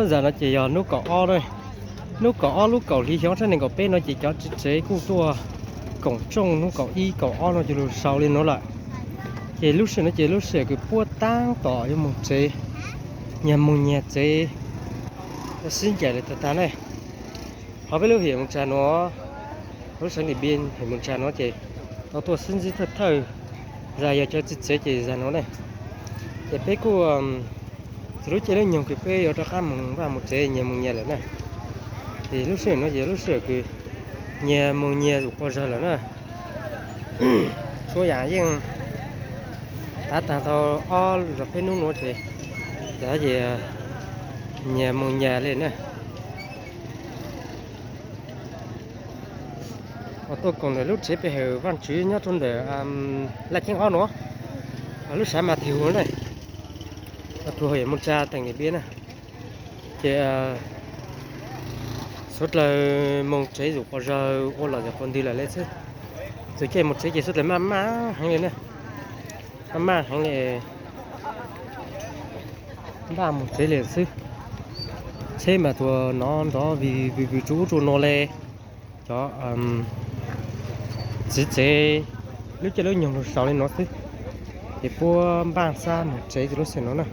Zam no ces yog hnub kaum ob, hnub kaum ob lub kaum hli xyoo ob txhiab nees nkaum peb no ces cov tsev tsev kuj tuaj koom tsooj hnub kaum ib kaum ob no cov lug sau li no lawm. Ces lub sij hawm no ces lub sij hawm kws puab taab tom yuav moog tsev, nyias moog nyias tsev, sib ncaim lawm tag tag ne. Hov peb lub hiam Moos Tsa nuav, lub xeev Dim Npiaj hiam Moos Tsa nuav ces tau tuaj sib ntsib thawj thawj, zag yog cov txiv tsev ces zag nuav ne. Ces peb kuj txug lub caij lub nyoog kws peb yuav rov qaab moog vaj moog tsev nyias moog nyias lawm na. Ces lub sij hawm no ces lub sij hawm kws nyias moog nyias zuj quas zag lawm na. Txhua yaam yeej tav taag tau ob los peb nub nuav ces, ces nyias moog nyias le na. Tuaj koom ntawm lub tsev pe hawm Vaaj Tswv nyob rua ntawm Laj Ceeb ob nuav, lub sav Mas Thib Hug na, Mas Thib Hug hiam Moos Tsa teem Dim Npiaj na. Ces suav dlawg moog tsev zuj quas zag ua lom zem quas ntwg lawm le xwb. Txug caij moog tsev ces suav dlawg maj maj heev le na, maj maj heev le, maj moog tsev le xwb. Tsheb mas tuaj nov nrov vwm vwm tsuj ub tsuj no le. Cov txiv tsev lub caij lub nyoog lug sau le no xwb, ces puab npaaj xab moog tsev txug lub sij hawm no na.